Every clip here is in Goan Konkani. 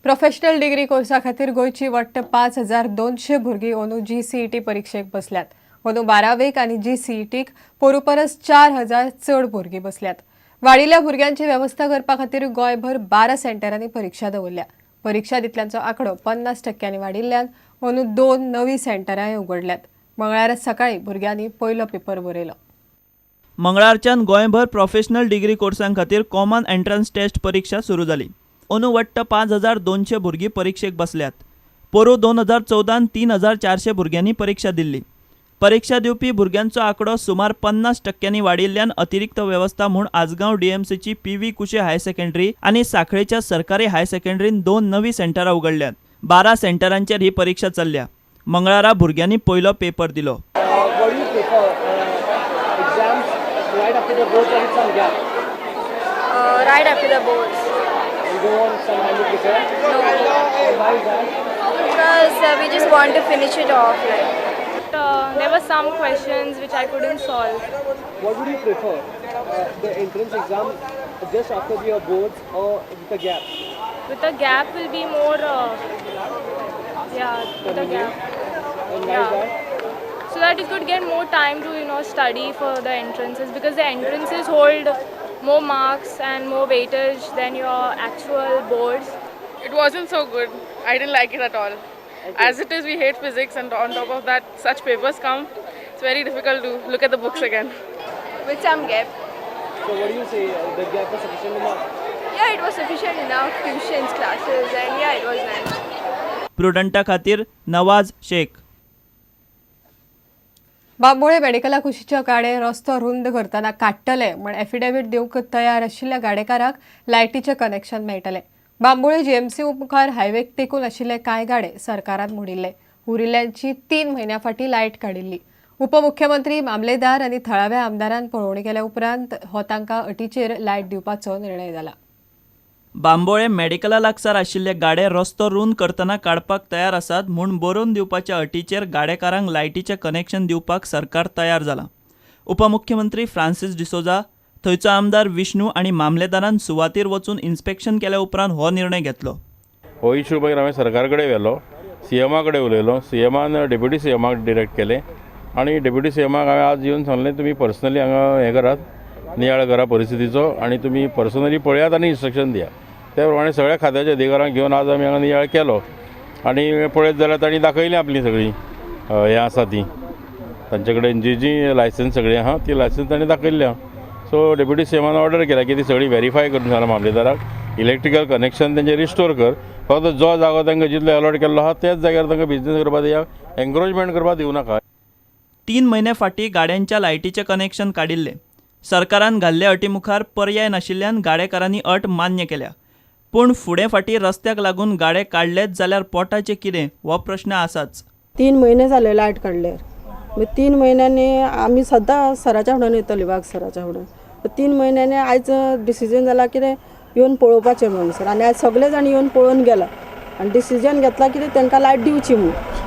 प्रोफेशनल डिग्री कोर्सा खातीर गोंयची वट्ट 5200 भुरगीं अंदू जीसीईटी परिक्षेक बसल्यात. अंदू 12वेक आनी जीसीईटीक पोरू परस 4000 चड भुरगीं बसल्यात. वाडिल्ल्या भुरग्यांची वेवस्था करपा खातीर गोंयभर 12 सेंटरांनी परीक्षा दवरल्या. परीक्षा दितल्यांचो आंकडो 50% वाडिल्ल्यान अंदू 2 नवीं सेंटरांय उगडल्यात. मंगळारा सकाळीं भुरग्यांनी पयलो पेपर बरयलो. मंगळारच्यान गोंयभर प्रोफेशनल डिग्री कोर्सां खातीर कॉमन एंट्रन्स टेस्ट परीक्षा सुरू जाली. अंदू वट्ट 5200 भुरगीं परिक्षेक बसल्यात. पोरूं 2014 3400 भुरग्यांनी परीक्षा दिल्ली. परीक्षा दिवपी भुरग्यांचो आंकडो सुमार 50% वाडिल्ल्यान अतिरिक्त वेवस्था म्हूण आजगांव डीएमसीची पीव्ही कुशे हायर सेकंडरी आनी सांखळेच्या सरकारी हायर सेकंडरीन 2 नवीं सेंटरां उगडल्यात. 12 सेंटरांचेर ही परीक्षा चल्ल्या. मंगळारा भुरग्यांनी पयलो पेपर दिलो. Right after the boards. You don't want some time to prepare? No. Why is that? Because we just want to finish it off. Like. There were some questions which I couldn't solve. What would you prefer? The entrance exam just after your boards or with a gap? With a gap will be more, yeah, with a gap. And why is that? So that you could get more time to, you know, study for the entrances, because the entrances hold more marks and more weightage than your actual boards. It wasn't so good. I didn't like it at all. Okay. As it is, we hate physics, and on top of that, such papers come. It's very difficult to look at the books again. With some gap. So what do you say? The gap was sufficient enough? Yeah, it was sufficient enough. Tuitions, classes, and yeah, it was nice. प्रुडंटा खातीर नवाज शेख. बांबोळे मेडिकला कुशीच्यो गाडे रस्तो रुंद करतना काडटले म्हण एफिडेवीट दिवंक तयार आशिल्ल्या गाडेकाराक लायटीचें कनेक्शन मेळटलें. बांबोळे जीएमसी मुखार हायवेक तेंकून आशिल्ले कांय गाडे सरकारान मोडिल्ले. उरिल्ल्यांची 3 म्हयन्यां फाटीं लायट काडिल्ली. उपमुख्यमंत्री, मामलेदार आनी थळाव्या आमदारान पळोवणी केल्या उपरांत हो तांकां अटीचेर लायट दिवपाचो निर्णय जाला. बांबोळे मेडिकला लागसार आशिल्ले गाडे रस्तो रुंद करतना काडपाक तयार आसात म्हूण बरोवन दिवपाच्या अटीचेर गाडेकारांक लायटीचें कनेक्शन दिवपाक सरकार तयार जाला. उपमुख्यमंत्री फ्रांसीस डिसोजा, थंयचो आमदार विष्णू आनी मामलेदारान सुवातेर वचून इन्स्पेक्शन केल्या उपरांत हो निर्णय घेतलो. हो इशू मागीर हांवें सरकार कडेन व्हेलो, सीएमा कडेन उलयलो, सीएमान डेप्युटी सीएमाक डिरेक्ट केलें आनी डेप्युटी सीएमाक हांवें आज येवन सांगलें, तुमी पर्सनली हांगा हें करात, नियाळ करा परिस्थितीचो आनी तुमी पर्सनली पळयात आनी इन्स्ट्रक्शन दिया. त्या प्रमाणे सगळ्या खात्याच्या अधिकाऱ्यांक घेवन आज आमी हांगा नियाळ केलो आनी पळयत जाल्यार तांणी दाखयलीं आपलीं सगळीं हें आसा ती तांचे कडेन जी जी लायसन्स सगळीं आहा ती लायसन्स तांणी दाखयल्ली आहा. सो डेप्युटी सीएमान ऑर्डर केला की ती सगळी व्हेरीफाय करून सांगला मामलेदाराक, इलेक्ट्रिकल कनेक्शन तेंचें रिस्टोर कर, फक्त जो जागो तांकां जितलो अलॉट केल्लो आहा त्याच जाग्यार तांकां बिजनेस करपाक दिया, एन्क्रोचमेंट करपाक दिवं नाका. 3 म्हयने फाटीं गाड्यांच्या लायटीचें कनेक्शन काडिल्लें. सरकारान घाल्ले अटी मुखार पर्याय नाशिल्ल्यान गाडेकारांनी अट मान्य केल्या. पूण फुडें फाटीं रस्त्याक लागून गाडे काडलेच जाल्यार पोटाचें कितें हो प्रश्न आसाच. 3 म्हयने जाले लायट काडल्यार. 3 म्हयन्यांनी आमी सद्दां सराच्या फुड्यान येताली, वाघ सराच्या फुड्यान. 3 म्हयन्यांनी आयज डिसिजन जाला कितें येवन पळोवपाचें म्हणून सर, आनी आयज सगळे जाण येवन पळोवन गेला आनी डिसिजन घेतला कितें तांकां लायट दिवची म्हणून.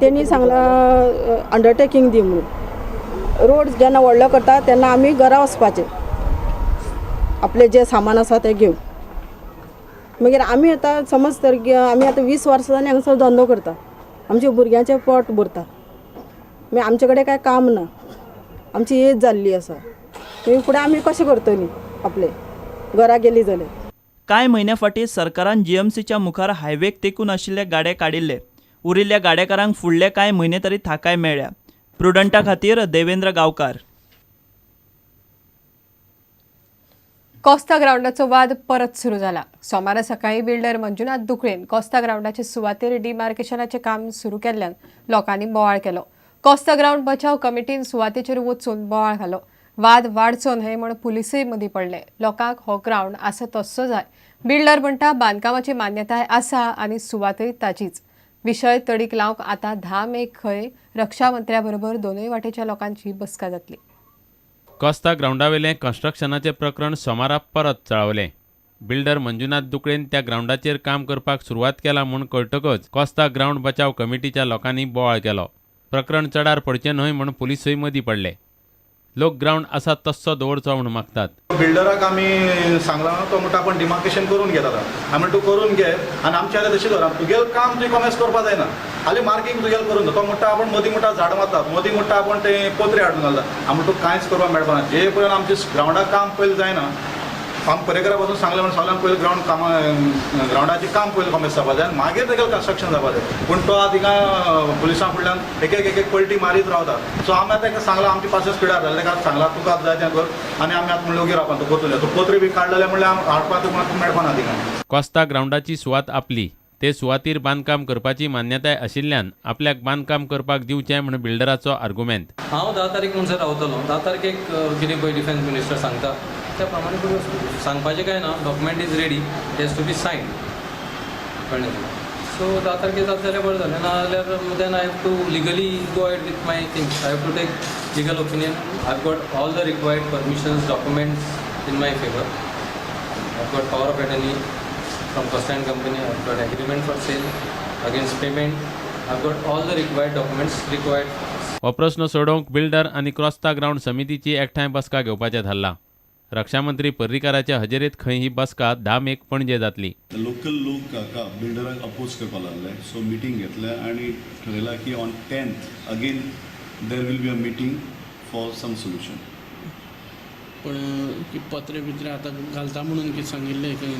तेणी सांगलां अंडरटेकींग दी म्हणून. रोड जेन्ना व्हडलो करता तेन्ना आमी घरा वचपाचें, आपलें जें सामान आसा तें घेवन. मागीर आमी आतां समज तर आमी आतां 20 वर्सां जालीं हांगासर धंदो करता, आमच्या भुरग्यांचें पोट भरता. मागीर आमचे कडेन कांय काम ना, आमची एज जाल्ली आसा, मागीर फुडें आमी कशें करतलीं आपलें घरा गेलीं जाल्यार. कांय म्हयन्या फाटीं सरकारान जीएमसीच्या मुखार हायवेक तेंकून आशिल्ले गाडे काडिल्ले. उरिल्ल्या गाडेकारांक फुडले कांय म्हयने तरी थाकाय मेळ्ळ्या. प्रुडंटा खातीर देवेंद्र गांवकार. कोस्ता ग्रावंडाचो वाद परत सुरू जाला. सोमारा सकाळीं बिल्डर मंजुनाथ दुकळेन कोस्ता ग्रावंडाचे सुवातेर डिमार्केशनाचें काम सुरू केल्ल्यान लोकांनी बोवाळ केलो. कोस्ता ग्रावंड बचाव कमिटीन सुवातेचेर वचून बोवाळ घालो. वाद वाडचो न्हय म्हूण पुलिसूय मदीं पडले. लोकांक हो ग्रावंड आसा तस्सो जाय. बिल्डर म्हणटा बांदकामाची मान्यताय आसा आनी सुवातय ताचीच. विशय तडीक लावंक आतां 10 मेक खंय रक्षा मंत्र्या बरोबर दोनूय वाटेच्या लोकांची बसका जातली. कोस्ता ग्रावंडावेलें कन्स्ट्रक्शनाचें प्रकरण सोमारा परत चळावलें. बिल्डर मंजुनाथ दुकळेन त्या ग्रावंडाचेर काम करपाक सुरवात केला म्हूण कळटकच कोस्ता ग्रावंड बचाव कमिटीच्या लोकांनी बोवाळ केलो. प्रकरण चडार पडचें न्हय म्हूण पुलिसूय मदीं पडले. लोक ग्रावंड आसा तस्सो दवरचो म्हूण मागतात. बिल्डराक आमी सांगलां तो म्हणटा आपूण डिमार्केशन करून घेता आतां. आमी तूं करून घे आनी आमचें जाल्यार तशें कर, तुगेलें काम तुवें कॉमेस करपा जायना, हाली मार्कींग तुगेलें करून दे. तो म्हणटा आपूण मदीं म्हणटा झाड मारतात, मदीं म्हणटा आपूण ते पत्रे हाडून घालता. आमी तूं कांयच करपाक मेळपाना जे पर्यंत आमचें ग्रावंडाक काम पयलीं जायना. आमी पर्येकरा पासून सांगलें म्हणून सगळ्यांक पयलीं ग्रावंड कामां ग्रावंडाचें काम पयलीं कॉमेस जावपा जाय आनी मागीर तेगेलें कन्स्ट्रक्शन जावपा जाय. पूण तो आतां थिंगा पुलिसां फुडल्यान एक एक एक पलटी मारीत रावता. सो आमी आतां ताका सांगलां, आमची पासियेंस पिडार जालें, ताका सांगलां तुका जाय तें कर आनी आमी आतां म्हणलें ओगी रावपा तूं करतलें. तूं पत्रे बी काडलें म्हणल्यार हाडपा तुका मेळपाना थिंगा. कोस्ता ग्रावंडाची सुवात आपली, ते सुवातीर बांदकाम करपाची मान्यताय आशिल्ल्यान आपल्याक बांदकाम करपाक दिवचें म्हूण बिल्डराचो आर्गुमेंत. हांव 10 तारीख म्हणसर रावतलो. 10 तारखेक कितें पळय डिफेन्स मिनिस्टर सांगता त्या प्रमाणे करूं. सांगपाचें कांय ना, document is ready, it has to be signed, कळ्ळें तुका. सो 10 तारखेर जाता जाल्यार बरें जालें, ना जाल्यार then I have to legally go ahead with my things. I have to take legal opinion. I have got all the required permissions, documents in my favour. I have got power of attorney from Costa and Company, I've got agreement for sale against payment, I've got all the required documents required. हो प्रश्न सोडोवंक बिल्डर आनी क्रोस्ता ग्रावंड समितीची एकठांय बसका घेवपाचें थारलां. रक्षामंत्री पर्रीकाराच्या हजेरेंत खंय ही बसका 10 मेक पणजे जातली. लोकल लोक काका बिल्डराक अपोज करपाक लागले, सो मिटींग घेतले आनी ठरयलां की on 10th again there will be a meeting for some solution. पण पत्रे बित्रे आतां घालता म्हणून कितें सांगिल्लें खंय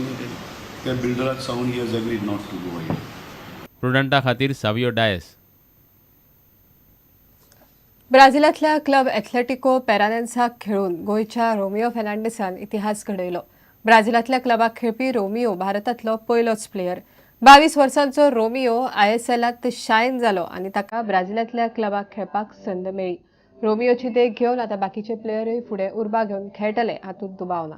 त्या बिल्डराक सांगून he has agreed not to go ahead. प्रुडंटा खातीर सावियो डायस. ब्राझिलांतल्या क्लब एथलेटिको पेरानेन्साक खेळून गोंयच्या रोमियो फेर्नांडीसान इतिहास घडयलो. ब्राझिलांतल्या क्लबाक खेळपी रोमियो भारतांतलो पयलोच प्लेयर. 22 वर्सांचो रोमियो ISLांत शायन जालो आनी ताका ब्राझिलांतल्या क्लबाक खेळपाक संद मेळ्ळी. रोमियोची देख घेवन आतां बाकीचे प्लेयरूय फुडें उर्बा घेवन खेळटले हातूंत दुबाव ना.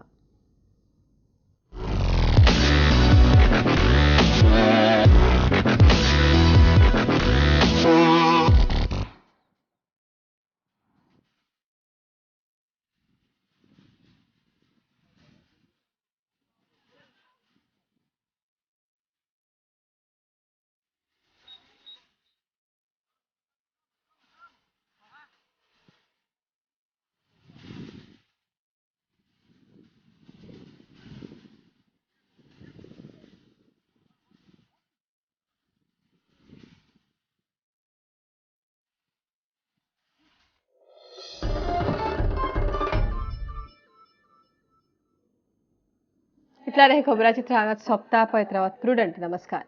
इतल्यार हे खबराचित्र हांगाच सोंपता. पळयत रावात प्रुडंट. नमस्कार.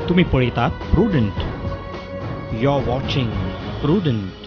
तुम्ही पळयतात Prudent. You are watching Prudent.